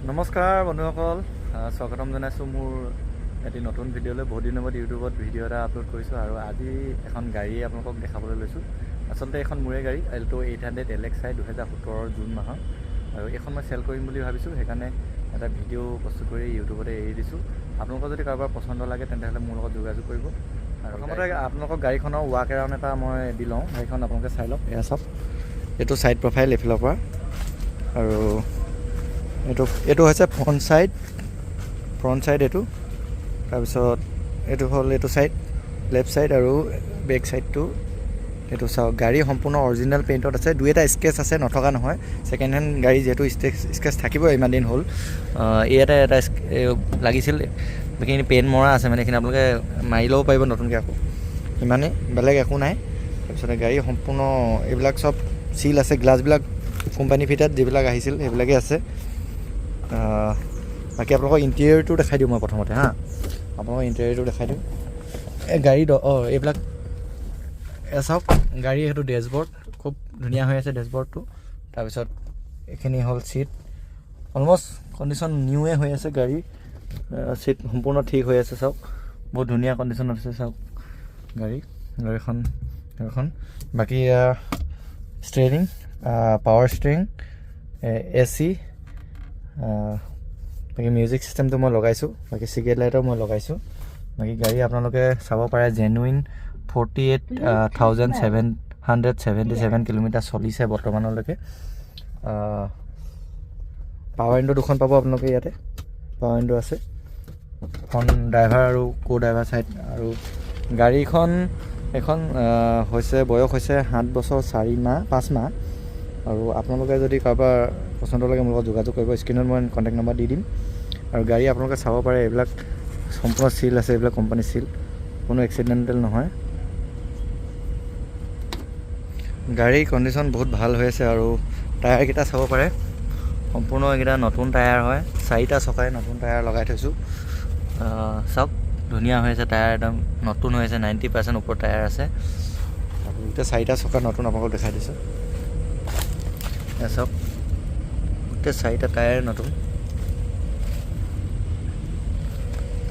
নমস্কাৰ বন্ধুসকল, স্বাগতম জনাইছোঁ মোৰ এটি নতুন ভিডিঅ'লৈ। বহুত দিনৰ মূৰত ইউটিউবত ভিডিঅ' এটা আপলোড কৰিছোঁ আৰু আজি এখন গাড়ী আপোনালোকক দেখাবলৈ লৈছোঁ। আচলতে এইখন মোৰে গাড়ী, এল্ট' 800 LXI, 2017ৰ জুন মাহৰ, আৰু এইখন মই চেল কৰিম বুলি ভাবিছোঁ। সেইকাৰণে এটা ভিডিঅ' প্ৰস্তুত কৰি ইউটিউবতে এৰি দিছোঁ। আপোনালোকৰ যদি কাৰোবাৰ পচন্দ লাগে, তেন্তে মোৰ লগত যোগাযোগ কৰিব। আৰু প্ৰথমতে আপোনালোকক গাড়ীখনৰ ৱাক এৰাউণ্ড এটা মই দি লওঁ। গাড়ীখন আপোনালোকে চাই লওক। এয়া চাওক, এইটো ছাইড প্ৰফাইল এইফালৰ পৰা আৰু এইটো এইটো হৈছে ফ্ৰণ্ট ছাইড, ফ্ৰণ্ট ছাইড এইটো। তাৰপিছত এইটো হ'ল এইটো ছাইড, লেফ্ট ছাইড আৰু বেক ছাইডটো এইটো। চাওক, গাড়ী সম্পূৰ্ণ অৰিজিনেল পেইণ্টত আছে। দুই এটা স্ক্ৰেচ আছে, নথকা নহয়। ছেকেণ্ড হেণ্ড গাড়ী যিহেতু স্ক্ৰেচ থাকিবই, ইমান দিন হ'ল। ইয়াতে এটা লাগিছিল, বাকীখিনি পেইণ্ট মৰা আছে, মানে এইখিনি আপোনালোকে মাৰি ল'ব পাৰিব নতুনকৈ আকৌ। ইমানেই, বেলেগ একো নাই। তাৰপিছতে গাড়ী সম্পূৰ্ণ এইবিলাক চব চিল আছে। গ্লাছবিলাক কোম্পানী ফিটেড যিবিলাক আহিছিল, সেইবিলাকেই আছে। বাকী আপোনালোকৰ ইণ্টেৰিয়ৰটো দেখাই দিওঁ মই প্ৰথমতে। হা, আপোনালোকৰ ইণ্টেৰিয়ৰটো দেখাই দিওঁ। এই গাড়ী অঁ, এইবিলাক এয়া চাওক, গাড়ী সেইটো ডেছবৰ্ড খুব ধুনীয়া হৈ আছে ডেছবৰ্ডটো। তাৰপিছত এইখিনি হ'ল চিট, অলমষ্ট কণ্ডিশ্যন নিউৱে হৈ আছে। গাড়ী চিট সম্পূৰ্ণ ঠিক হৈ আছে। চাওক, বহুত ধুনীয়া কণ্ডিশ্যনত আছে। চাওক গাড়ীখন। বাকী ষ্টেৰিং, পাৱাৰ ষ্টেৰিং, এ চি, বাকী মিউজিক চিষ্টেমটো মই লগাইছোঁ, বাকী চিগাৰেট লাইটাৰ মই লগাইছোঁ। বাকী গাড়ী আপোনালোকে চাব পাৰে, জেনুইন 48,777 কিলোমিটাৰ চলিছে বৰ্তমানলৈকে। পাৱাৰ উইণ্ডো দুখন পাব আপোনালোকে ইয়াতে, পাৱাৰ উইণ্ডো আছে ফ্ৰণ্ট ড্ৰাইভাৰ আৰু কো ড্ৰাইভাৰ ছাইড। আৰু গাড়ীখন এখন হৈছে, বয়স হৈছে 7 বছৰ 4 মাহ 5 মাহ। আৰু আপোনালোকে যদি কাৰোবাৰ পচন্দ লাগে, মোৰ লগত যোগাযোগ কৰিব। স্ক্ৰীণত মই কণ্টেক্ট নম্বৰ দি দিম। আৰু গাড়ী আপোনালোকে চাব পাৰে, এইবিলাক সম্পূৰ্ণ চিল আছে, এইবিলাক কোম্পানী চিল, কোনো এক্সিডেণ্টেল নহয়। গাড়ীৰ কণ্ডিশ্যন বহুত ভাল হৈ আছে। আৰু টায়াৰকেইটা চাব পাৰে, সম্পূৰ্ণ এইকেইটা নতুন টায়াৰ হয়। চাৰিটা চকাই নতুন টায়াৰ লগাই থৈছোঁ। চাওক, ধুনীয়া হৈ আছে, টায়াৰ একদম নতুন হৈ আছে। 90% ওপৰত টায়াৰ আছে আৰু গোটেই চাৰিটা চকা নতুন। আপোনালোকক দেখাই দিছোঁ, এয়া চাওক, গোটেই চাৰিটা টায়াৰ নতুন।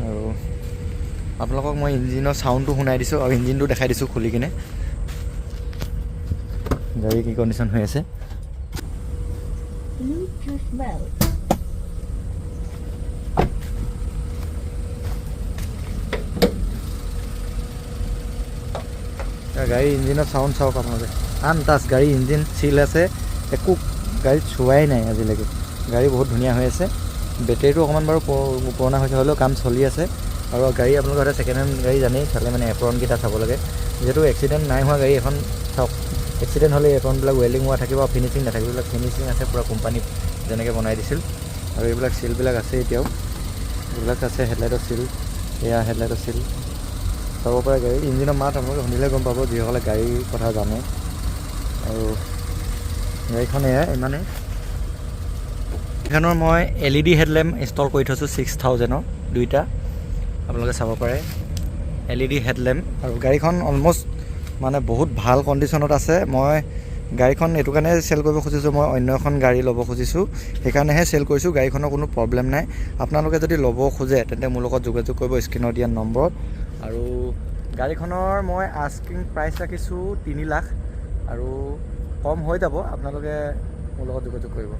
আৰু আপোনালোকক মই ইঞ্জিনৰ চাউণ্ডটো শুনাই দিছোঁ আৰু ইঞ্জিনটো দেখাই দিছোঁ খুলি কিনে, গাড়ী কি কণ্ডিশ্যন হৈ আছে। Bluetooth mode. গাড়ী ইঞ্জিনৰ চাউণ্ড চাওক আপোনালোকে, আনটাচ গাড়ী, ইঞ্জিন চিল আছে, একো গাড়ীত চোৱাই নাই আজিলৈকে। গাড়ী বহুত ধুনীয়া হৈ আছে। বেটেৰীটো অকণমান বাৰু পুৰণা হৈছে, হ'লেও কাম চলি আছে। আৰু গাড়ী আপোনালোকে সদায় ছেকেণ্ড হেণ্ড গাড়ী জানেই, চালে মানে এপ্ৰনকেইটা চাব লাগে। যিহেতু এক্সিডেণ্ট নাই হোৱা গাড়ী এখন। চাওক, এক্সিডেণ্ট হ'লে এপ্ৰনবিলাক ৱেল্ডিং হোৱা থাকিব আৰু ফিনিচিং নাথাকিব। এইবিলাক ফিনিচিং আছে পূৰা, কোম্পানীত যেনেকৈ বনাই দিছিল। আৰু এইবিলাক চিলবিলাক আছে এতিয়াও, এইবিলাক আছে হেডলাইটৰ চিল, এয়া হেডলাইটৰ চিল। চাব পাৰে, গাড়ী ইঞ্জিনৰ মাত আপোনালোকে শুনিলে গম পাব, যিসকলে গাড়ীৰ কথা জানে। আৰু গাড়ীখন এয়াই, ইমানেই। এইখনৰ মই এলইডি হেডলেম্প ইনষ্টল কৰি থৈছোঁ, 6000ৰ দুইটা। আপোনালোকে চাব পাৰে এলইডি হেডলেম্প। আৰু গাড়ীখন অলমষ্ট মানে বহুত ভাল কণ্ডিশ্যনত আছে। মই গাড়ীখন এইটো কাৰণে চেল কৰিব খুজিছোঁ, মই অন্য এখন গাড়ী ল'ব খুজিছোঁ, সেইকাৰণেহে চেল কৰিছোঁ। গাড়ীখনৰ কোনো প্ৰব্লেম নাই। আপোনালোকে যদি ল'ব খোজে, তেন্তে মোৰ লগত যোগাযোগ কৰিব স্ক্ৰীণত দিয়া নম্বৰত। আৰু গাড়ীখনৰ মই আস্কিং প্ৰাইচ ৰাখিছোঁ 3 লাখ আৰু কম হৈ যাব। আপোনালোকে মোৰ লগত যোগাযোগ কৰিব।